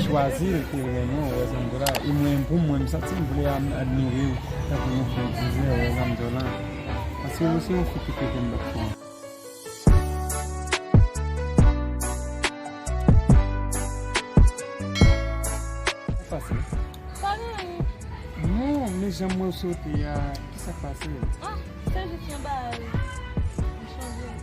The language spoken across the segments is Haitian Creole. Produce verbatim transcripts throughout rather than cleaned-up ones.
Chwazi l ke l renmen w, ou wè sa m di w la. E mwen, pou mwen, m santi m vle ad-, admire w tankou yon frè egziste, ou wè sa m di w la. Paske ou se yon fi ki prete m bat fò. Sa pase? Pa gen anyen. Non, men jan m wè w sote a, kisa k pase? Ah, se jis yon bagay. M chanje.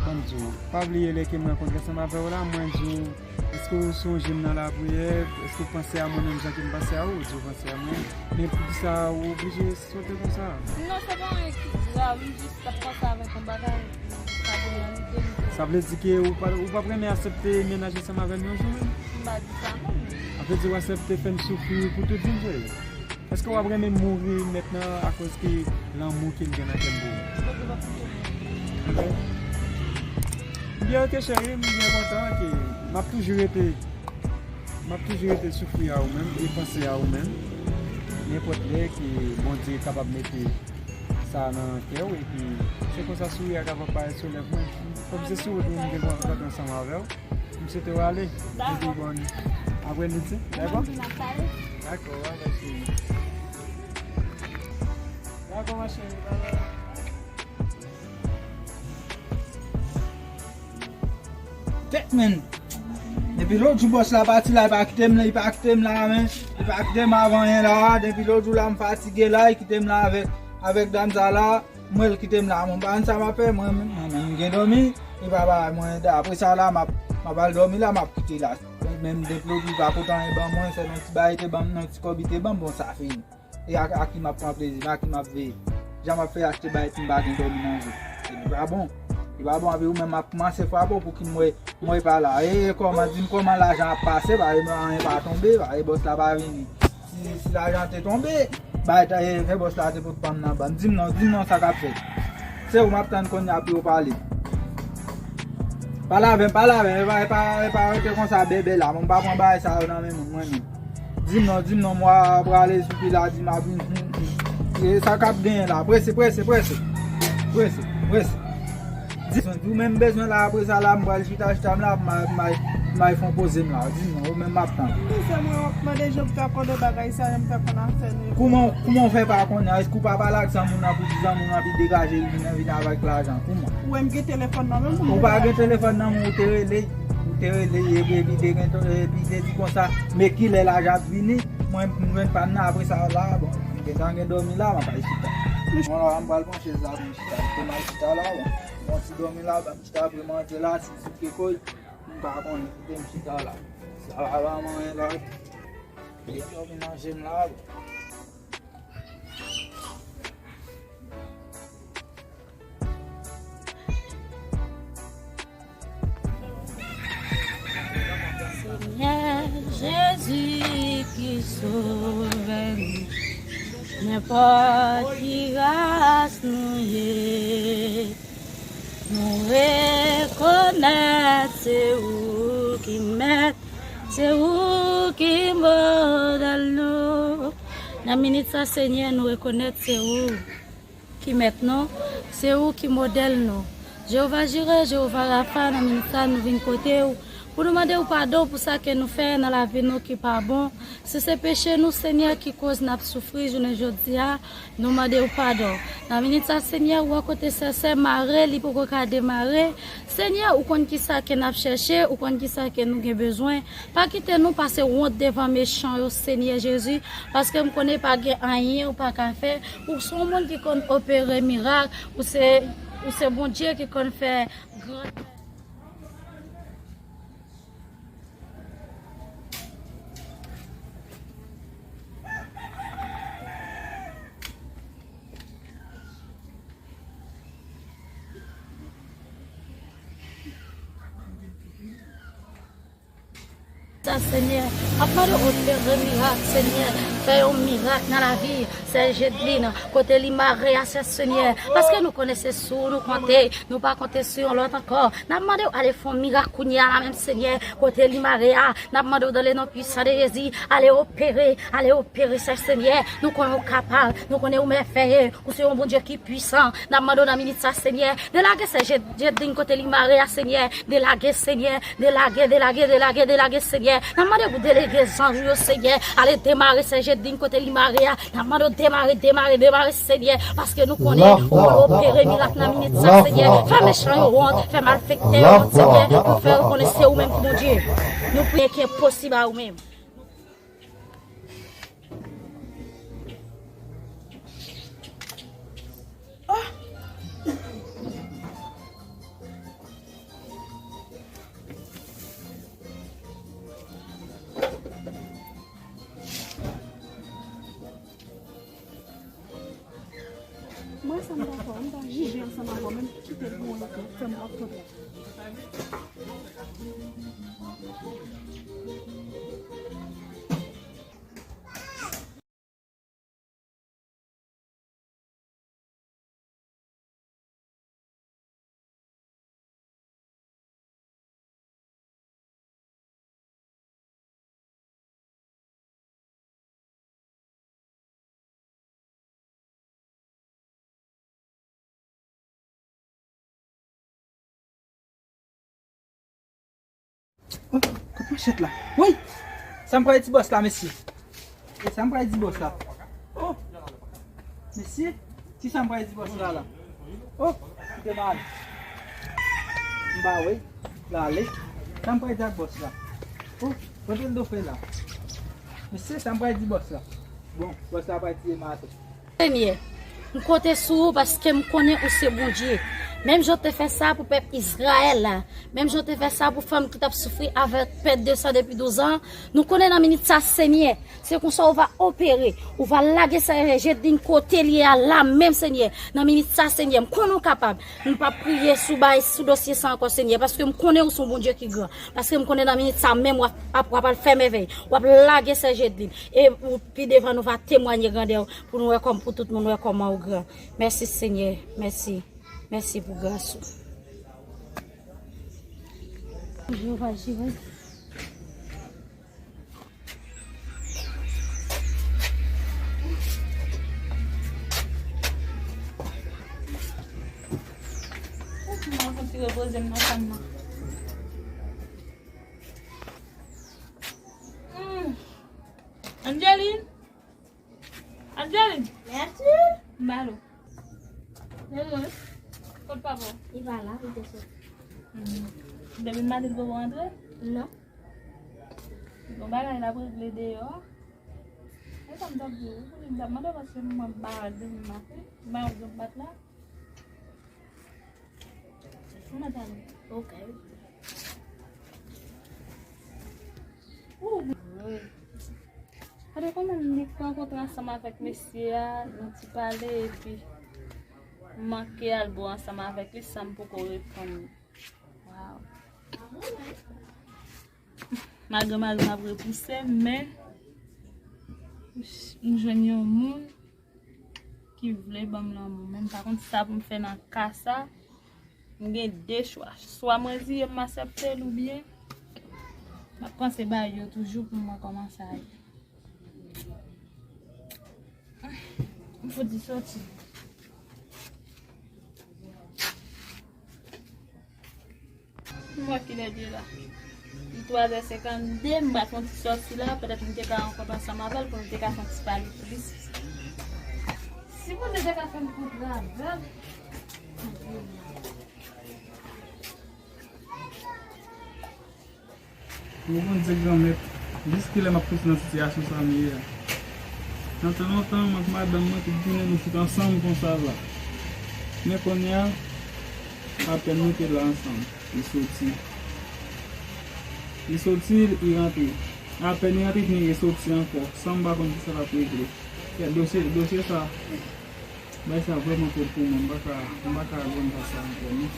Ban m di w, pa bliye lè ke m rankontre ansanm avè w la, mwen di w, èske w sonje m nan lapriyè? Èske w panse a mwen menm jan ke m panse a ou? Ou di w panse a mwen. Men poukisa ou oblije sote konsa? Non, se pa anyen ki grav, m jis t ap panse avèk yon bagay, sa vin reyalite m. Sa vle di ke ou pa, ou p ap renmen aksepte mennaj ansanm avè m yon jou menm? M pa di sa non. Sa vle di w aksepte fè m soufri pou tout vi m, cheri? Èske w ap renmen mouri mentnan akoz ke lanmou ke m gen nan kè m pou ou? Ok. M byen, ok, cheri, m byen kontan ke m ap toujou rete, m ap toujou rete soufri a ou menm e panse a ou menm. Nenpòt lè ke Bondye kapab mete sa nan kè w, epi se konsa souri a kapab parèt sou lèv mwen. Kòm se sou wout mwen m te konn ansanm avè w. M swete w ale. Dakò. Epi bon apremidi, dakò? Mwen vin ap pale. Dakò, bye bye, cheri. Dakò, ma chérie, bye bye. Tèt, men. Depi lòt jou bòs la pati la, li pa kite m, li pa kite m la, men. Li pa kite m avè anyen la. Depi lòt jou la, m fatige la, li kite m la avèk, avèk dam sa la. Mwen, l kite m la, mwen pa konn sa m ap fè, mwen, mwen, mwen gen dòmi, e pa bagay mwen, apre sa la, m ap, m ap al dòmi la, m ap kite la. Men m deplodi pa pote anyen ban mwen, sèl yon ti bagay te ban m, yon ti kòb li te ban m, bon, sa fini. E ak, ak ki m ap pran plezi m, ak ki m ap veye. Jan m ap fè achte bagay pou m pa gen dòmi nan je. Se li pa bon. Li pa bon, anpi ou menm m ap kòmanse frape w pou ki m wè, m wè pa la. E, e kòman, di m kòman lajan ap pase, pa e anyen pa tonbe, pa e bòs la pa vini. Si, si lajan te tonbe, bay ta, e, fè bòs la te pot pa m nan ban m. Di m non, di m non sa k ap fèt. Se ou m ap tann kounye a pou yo pale. Pale avè m, pale avè m, e pa, e pa, e pa rete konsa bèbè la. Mwen m pa pran bagay sa yo nan men moun, mwen menm. Di m non, di m non, mwa prale sou pi la, di m ap vin. E sa k ap genyen la, prese, prese, prese. Prese, prese. Di, di w menm bezwen la, apre sa la, m pral chita, chita m la, m a, m a, m a fè yon poze m la. Di m non, ou menm m ap tann. Wi, se mwen w ap mande jan m fè konnen bagay sa, jan m fè konnen afè nou. Kouman, kouman w fè pa konnen? Èske ou pa pale ak zanmi w nan pou di zanmi w nan pi degaje l vin, vin avèk lajan? Kouman? Ou wè m gen telefòn nan men m. Ou pa gen telefòn nan men w, ou te rele, ou te rele, epi, epi te gen, epi te di konsa, men kilè lajan ap vini, mwen m jwenn pa m nan, apre sa la, bon, m gentan gen dòmi la, m ap al chita. Mwen la, m pral pran chèz la pou m chita, m te mal chita la, bon. Bon, ti dòmi la, ban m chita, apre manje la, si m sou kekoy, m pa konnen, kite m chita la. Sa va, va, manyen la. Li dòmi nan je m la, bon. Senyè Jezi ki sove nou, nenpòt ki ras nou ye, nou rekonèt se ou ki mèt, se ou ki modèl nou. Nan minit sa, Senyè, nou rekonèt se ou ki mèt nou, se ou ki modèl nou. Jewova Jire, Jewova Rafa, nan minit sa nou vin kote w pou nou mande w padon pou sa ke nou fè nan lavi nou ki pa bon. Si se peche nou, Senyè, ki koz n ap soufri jounen jodi a, nou mande w padon. Nan minit sa, Senyè, ou wè kote sèsè mare, li poko ka demare. Senyè, ou konn kisa ke n ap chèche, ou konn kisa ke nou gen bezwen. Pa kite nou pase wont devan mechan yo, Senyè Jezi, paske m konnen pa gen anyen ou pa ka fè. Ou se yon moun ki konn opere mirak, ou se, ou se Bondye ki konn fè gran. Sa, Senyè, m ap mande w opere mirak, Senyè. Fè yon mirak nan lavi sè Jedlin, kote li mare a, sè Senyè. Paske nou konnen se sou ou nou konte, nou pa konte sou yon lòt ankò. N ap mande w ale fè yon mirak kounye a la menm, Senyè, kote li mare a. N ap mande w dans le nom puissant de Jésus, ale opere, ale opere sè Senyè. Nou konnen w kapab, nou konnen w mèvèye, ou se yon Bondye ki pwisan. N ap mande w nan minit sa, Senyè, delage sè Jedlin kote li mare a, Senyè. Delage, Senyè, delage, delage, delage, delage, Senyè. N ap mande pou delege zanj ou yo, Senyè, ale demare Sè Jedlin kote li mare a. N ap mande w demare, demare, demare, Senyè, paske nou konnen ou pral opere mirak nan minit sa, Senyè. Fè mechan yo wont, fè malfektè yo wont, Senyè, pou fè yo konnen se ou menm ki Bondye. Nou priye ki enposib a ou menm. Mwen sa m ta fè w, m ta jije ansanm avè w, menm kite l pou yon lòt moun, fè m ap kontan. Oh, kote manchèt la? Woy! Sa m pral di bòs la, mesye? E sa m pral di bòs la? Oh! Mesye, ki sa m pral di bòs la la? Oh! Kite m ale. M pa wè. L ale. Sa m pral di ak bòs la? Oh! Kote l do fè la? Mesye, sa m pral di bòs la? Bon, bòs la pral tiye m atè. Senyè, m konte sou ou paske m konnen ou se Bondye. Menm jan w te fè sa pou pèp Izrayèl la, menm jan w te fè sa pou fanm ki t ap soufri avèk pèt de san depi douz an, nou konnen nan minit sa, Senyè, se konsa ou va opere. Ou va lage Sè Jedlin kote l ye a la menm, Senyè. Nan minit sa, Senyè, m konnen ou kapab. M p ap priye sou bay, sou dosye sa ankò, Senyè, paske m konnen ou se yon Bondye ki gran. Paske m konnen nan minit sa menm w ap, ap, w ap al fè mèvèy. W ap lage Sè Jedlin. E ou, pi devan nou va temwanye grandè w pou nou wè kòm, pou tout moun wè kòman ou gran. Mèsi, Senyè. Mèsi. Mèsi pou gras ou. Jewova Jire. Mwen santi repoze m nan chanm nan. Hmm. Angeline? Angeline? Mèsi. M ba l ou. Men mwen. Kot papa w? Li pa la, li te soti. Hmm. Depi maten l poko rantre? Non. Gon bagay l ap regle deyò. E sa m t ap di w, ou konnen m t ap mande w paske mwen m pa wè l depi maten. M pa wè l bat la. Mwen tande. Ok. Ooh. Gade kòman m li rankontre ansanm avèk mesye a, nou ti pale, epi m manke al bwè ansanm avèk li san m poko reponn li. Waw. Malgre mari m ap repouse m, men m jwenn yon moun ki vle ban m lanmou. Men m pa konn sa pou m fè nan ka sa. M gen de chwa. Swa mwen ziye m aksepte l oubyen m ap panse bay yo toujou pou m wè kòman sa ye. M fouti soti. M wè kilè l ye la. Li twazè senkannde, m pral fè yon ti sòti la, petèt m te ka rankontre ansanm avè l pou nou te ka fè yon ti pale plis. Si Bondye te ka fè m kontre avè l. Ou konn se granmèt, jiskilè m ap rete nan sitiyasyon sa m ye a? Nan tan lontan, mwen ak madanm mwen te tounen nou fout ansanm konsa la. Men kounye a, apèn nou te la ansanm, li soti. Li soti, li rantre. Apèn li rantre, fini li soti ankò, san m pa konn kisa l ap regle. Kè dosye, dosye sa. Bagay sa vrèman twòp pou mwen, m pa ka, m pa ka atann sa ankò non.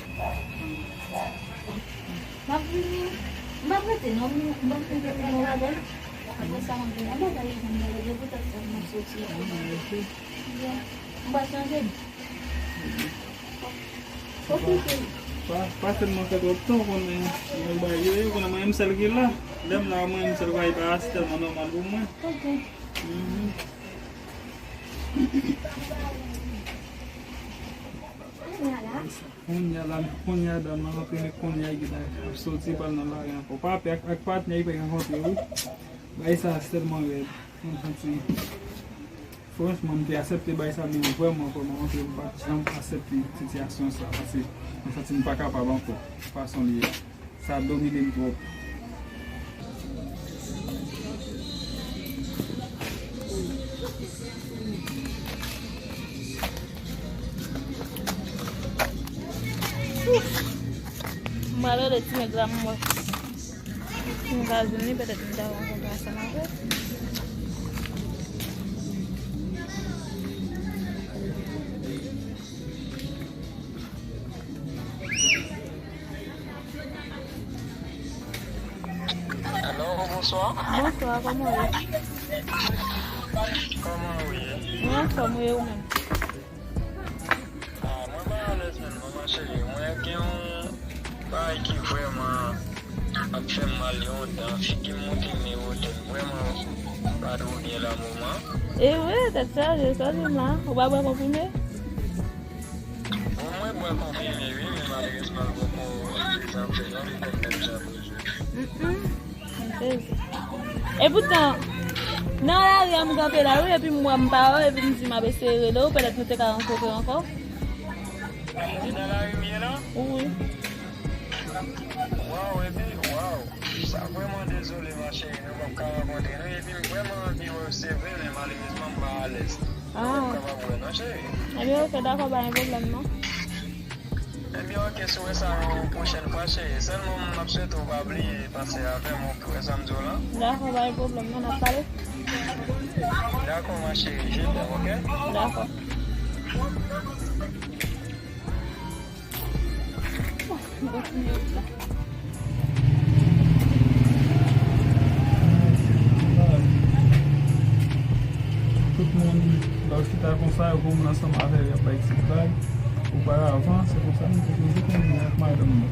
M ap vini, m p ap rete non, m p ap rete non, madanm. Apre sa, m ap vini. An bagay, m ap vini, poutèt sa, m ap soti. M pa chanje. Ok, ok. Pa, pa tèlman fè twòp tan, ou konnen, yon bagay yo ye, ou konnen mwen menm sèl ki la. Lè m la, mwen menm sèl bagay pa ase tèlman nòmal pou mwen. Ok. Mhm. Kounye a la, Kounye a la, kounye a dam nan rantre, men kounye a li gentan ap soti pral nan lari ankò. Pa pè ak, ak patnè li pral rankontre wi. Bagay sa a tèlman rèd. Mwen santi, franchman, m te aksepte bagay sa, men vrèman, vrèman, anpil, m pa t janm aksepte sitiyasyon sa, paske mwen santi m pa kapab ankò, fason li ye. Sa domine m twòp. M pral rele ti nèg la, m wè. Si m ka jwenn li, petèt m ta rankontre ansanm avè l. Alo, bonswa. Bonswa, kòman w ye? Kòman w ye? Mwen anfòm, wi, ou menm? Ah, mwen pa alèz menm non, ma chérie. Mwen gen yon bagay ki vrèman ap fè m mal, yon dan, figi m monte, men wotè m vrèman pa twò byen la moman. E vre, tèt chaje, sa di m la. Ou pa bwè konprime? Bon, mwen bwè konprime, wi, men malerezman, m poko janm fè non, m konn menm jan pou jwe. Mm, mm. Sezi. E poutan, nan lari a m kanpe la, wi, epi m wè m pa wè w, epi m di m ap eseye rele w, petèt nou te ka rankontre ankò. Se nan lari m ye la? Wi. Waw, epi, waw, sa vrèman dezole, ma chérie, nou p ap ka rankontre, non, epi m vrèman anvi wè w, se vre, men malerezman, m pa alèz. Ah. Nou p ap kapab wè, non, chérie. Ebyen, oke, dakò, pa gen pwoblèm, non. Ebyen, oke, si w wè sa yon pwochèn fwa, cheri. Sèlman, m ap swete w pa bliye pase avè m, ou wè sa m di w lan? Dakò, pa gen pwoblèm, non, n ap pale. Dakò, ma chérie, je t'aime, oke? Dakò. Tout moun, lè w chita konsa, yo gen moun ansanm avè yo, y ap bay ti blag. Oparavan, se konsa nou te toujou konbine ak madanm mwen.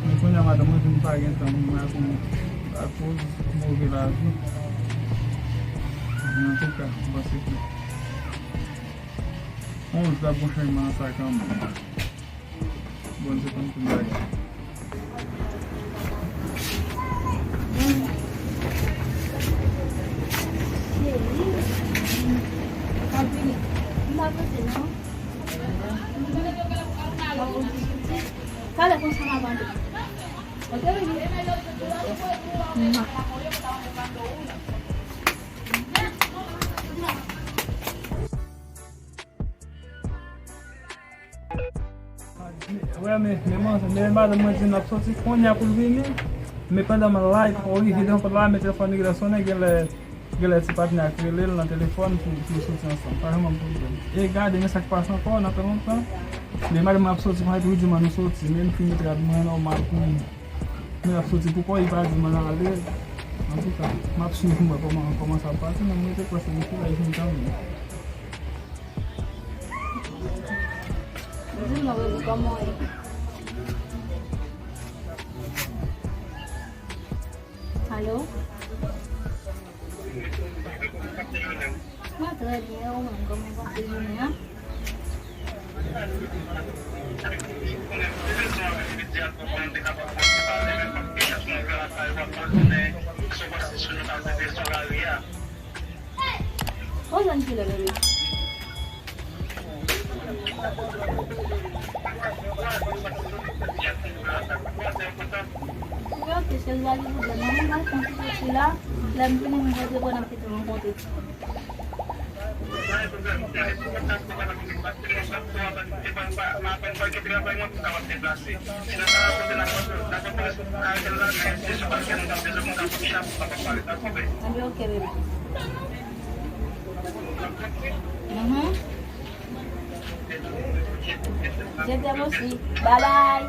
Men kounye a, madanm mwen vin pa gen tan konbine ak mwen akoz move lavi. Men antouka, m panse ke yon jou ap gen chanjman nan sa kanmenm. Bondye konn tout bagay. Talè konsa m ap antre. Wè, men, men, men, men madanm mwen di n ap soti kounye a pou l vini. Men pandan m la, li poko rive devan pòt la, men telefòn li genlè sonnen, genlè, genlè ti patnè a k rele l nan telefòn pou, pou yo soti ansanm. Pa janm pwoblèm. E gade, men sa k pase ankò, nan tan lontan. Men madanm mwen ap soti, konsa li toujou di mwen nou soti. Men m fin met rad mwen nòmal pou m, men l ap soti pou kò, li pa di mwen ale. Antouka, m ap swiv mwen kòman, kòman sa ap pase, men mwen te kwè se yon kouraj vin kanmenm. Di m non, baby, kòman w ye? Alo? Mwen trè byen, ou menm, kòman w pase jounen an? Ou jwenn kilè, bebe? Wi, oke, cheri, pa gen pwoblèm. Mwen, mwen pral pran ti soti la. Lè m vini, mwen pote pou n ap kite rankontre. Anben, oke, bebe. Mhm. Je t'aime aussi. Bye bye.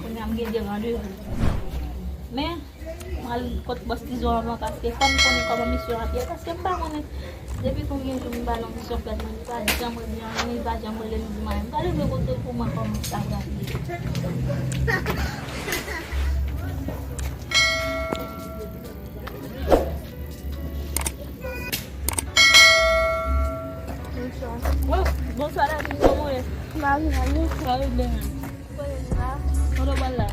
Kounye a m gen de randevou. Men, m al kot bòs Tizo anvan, paske fò m konnen kòman misyon ap ye, paske m pa konnen. Depi konbyen jou m ba l yon misyon fèt, men li pa janm revini, li pa janm rele m di m anyen. M ta renmen kote l pou mwen kòman sa pral ye. Bonswa, Dani, kòman w ye? M pa vin anyen. Sa regle menm. Kote nou la? Kote w pral la?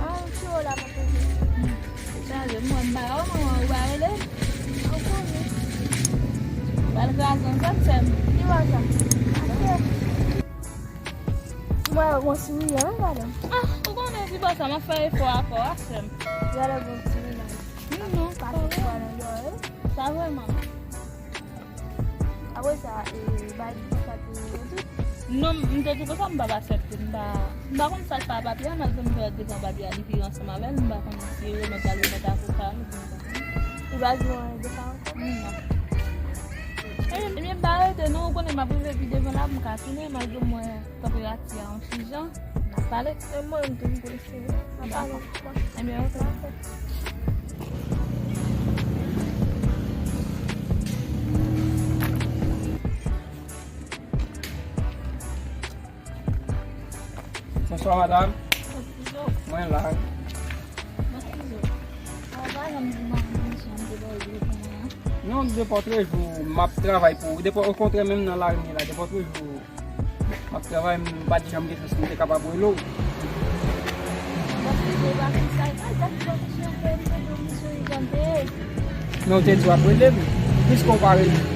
Ah, m sou la, m ap rete. Sa vle, mwen, m pa wè w, manman, ou pa rele? Ou konnen. Pral kraze ansanm, sè m. Ki wè sa? Mwen, mwen souri, hein, gade. Ah, ou konnen, ti bò sa, m ap fè efò avè w, sè m. Gade bon souri la. Non, non, pa vre. Sa vrèman. Apre sa, e, bay di konsa te rezoud? Non, m te di konsa m p ap aksepte. M pa, m pa konn sa k pa papye a, malgre m fè devan papye a, li vire ansanm avè l, m pa konn si remèt la, remèt avoka a, m pa konn. Li pa di w anyen de sa ankò? Non. Ebyen, ebyen, m pa rete non, ou konnen m ap rive pi devan la, pou m ka tounen, malgre m wè tanperati a yon ti jan, n ap pale. E mwen menm tou, m prese wi. N ap pale. Dakò. Ebyen, oke. Bonswa, madanm. Mwen la. Non, depi lòt jou, m ap travay pou ou. Depi, okontrè, menm nan lari m ye la, depi lòt jou, m ap travay, m pa t janm gen chans pou m te kapab rele w. Non, ou te di w ap rele m. Piske w pa rele m.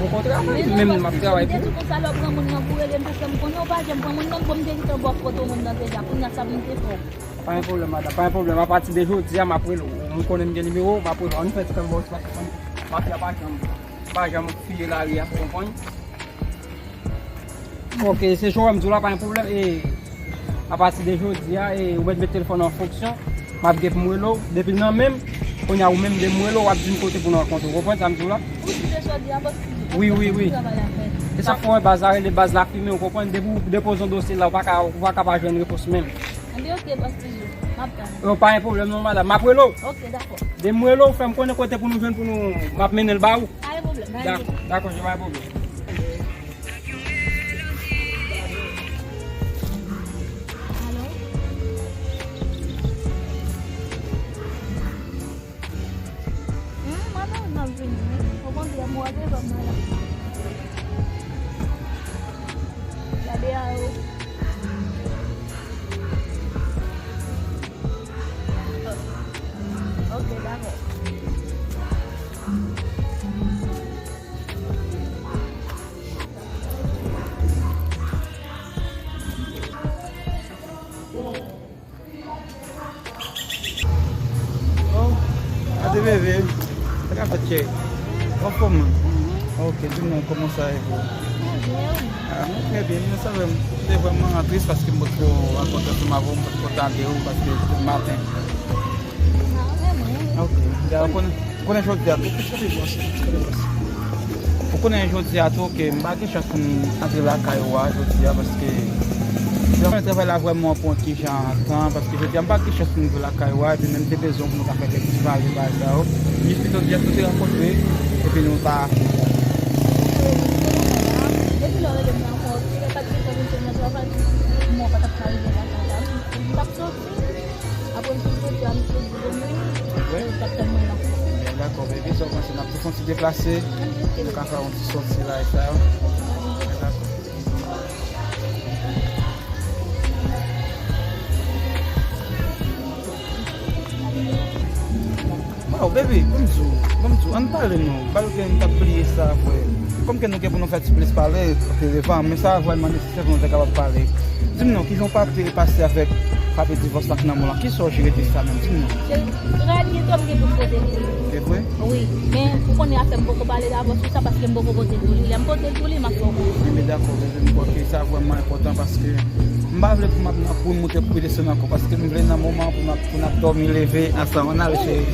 Okontrè, menm, menm m ap travay pou ou. M te di konsa lè w pran moun nan pou rele m, paske m konnen w pa janm pran moun nan, bon, m te gentan ba w foto moun nan deja. Kounye a sa pou m te fè w. Pa gen pwoblèm, madanm, pa gen pwoblèm. Apati de jodi a, m ap rele w. M konnen m gen nimewo w, m ap rele w. Ann fè ti kanbòs, paske mafya pa janm, pa janm fiye lari a, ou konprann? Ok, se jan w di w la, pa gen pwoblèm. E, apati de jodi a, e, ou mèt met telefòn an fonksyon, m ap gen pou m rele w. Depi l nan men m, kounye a ou menm de m rele w, w ap di m kote pou nou rankontre. Ou konprann sa m di w la? Ou di de jodi a, paske wi, wi, wi. Travay a fè. E sa k fè w wè baz la rele baz la fimen, ou konprann? Depi w depoze yon dosye la, ou pa ka, ou pa ka pa jwenn repons menm. Anben, oke, bòs Tizou. M ap tann. Yo, pa gen pwoblèm non, madanm. M ap rele w. Oke, dakò. De m rele w, fè m konnen kote pou nou jwenn pou nou, m ap mennen l ba ou. Pa gen pwoblèm, pa gen pwoblèm. Dakò, dakò, pa gen pwoblèm. Alo? Hmm, mwen menm, m ap vini, wi. Okontrè, m wè devan mwen la. Gade a yo. Ok, dakò. Oh, gade bebe. Sa k ap fèt, cheri? Ou anfòm, man? Ok, di m non, kòman sa ye pou ou? Ah, mwen trè byen, men sa vre, m te vrèman tris paske m potko rankontre ansanm avè w, m potko tande w, paske depi maten. Ok, ou konnen, ou konnen jodi a tou, ou konnen jodi a tou, ke m pa gen chans pou m antre lakay ou a jodi a, paske jan mwen travay la vrèman pran ti jan tan, paske jodi a m pa gen chans pou m rive lakay ou a, epi menm te bezwen pou nou ka fè kèk ti pale bagay sa yo. Jis pito jès nou te rankontre, epi nou pa. Depi lè w rele m la ankò, si lè pa t gen tan pou m te nan travay, mwen pa t ap ka rive lakay la. M t ap soti, apre m fin soti a, m sot di bon, wi, m t ap tann mwen la. Dakò, baby, sa w panse? N ap tou fè yon ti deplase, nou ka fè yon ti soti la e sa yo. Dakò. Waw, baby, ban m di w, ban m di w, ann pale non. Pale ke m t ap bliye sa, frè. Kòm ke nou gen pou nou fè ti plis pale, te devan, men sa vrèman nesesè pou nou te kapab pale. Di m non, kijan w pa te pase avèk papye divòs la k nan men w lan? Kisa w jere de sa menm? Di m non. Se reyalite m gen pou m pote l pou li. Se vre? Wi, men ou konnen afè m poko pale davò sou sa paske m poko pote l pou li. Lè m pote l pou li, m ap fè w konnen. Ebyen, dakò, baby, m kwè ke sa vrèman enpòtan paske m pa vle pou m ap nan kou moute kou desann ankò, paske m vle nan moman pou n ap, pou n ap dòmi leve ansanm. Ann ale, cheri.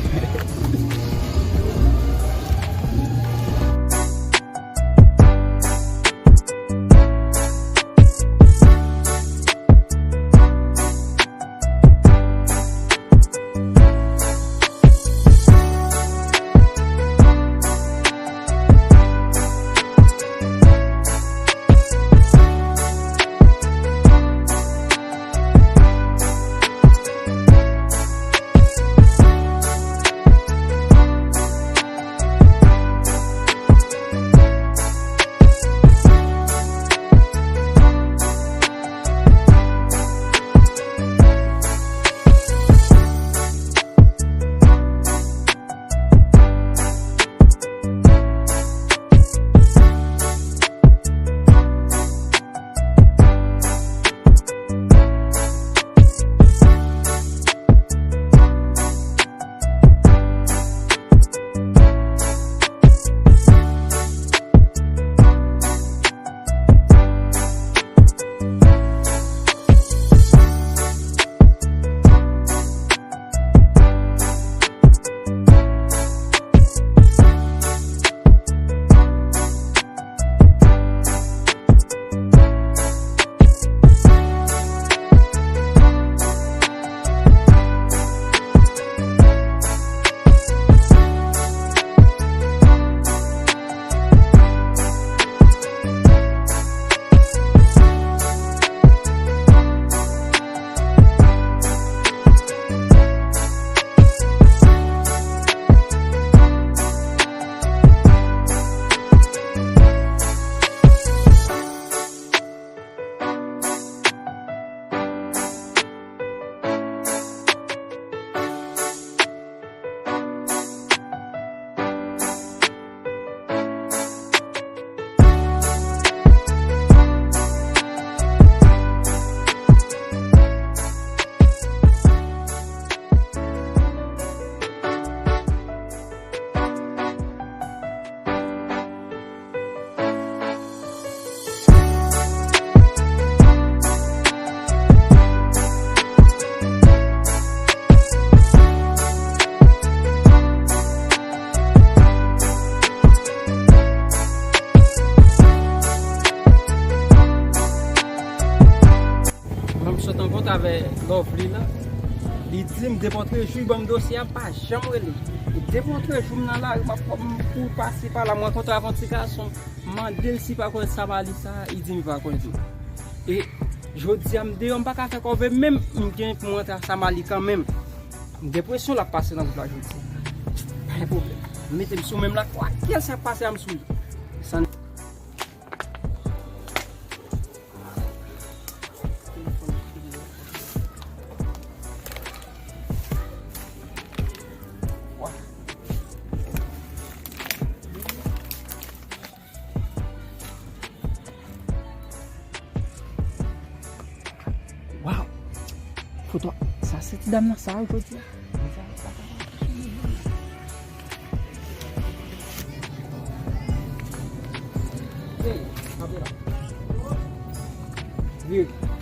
Rankontre avè Lovely la. Li di m depi yon trè jou li ban m dosye a, m pa janm rele. E depi yon trè jou m nan lari, m ap kouri pase pa la, m rankontre avè yon ti gason. M mande l si li pa konnen Samali sa, li di m li pa konnen tou. E jodi a m deyò, m pa ka fè kòve menm, m gen pou m rantre a Samali kanmenm. M gen presyon l ap pase nan wout la jodi a. Pa gen pwoblèm. M mete m sou men m la, kwakèl sa k pase a m sou li. San Waw! Foto, sa se ti dam nan sa wi jodi a. Hey, kanpe la. Vire.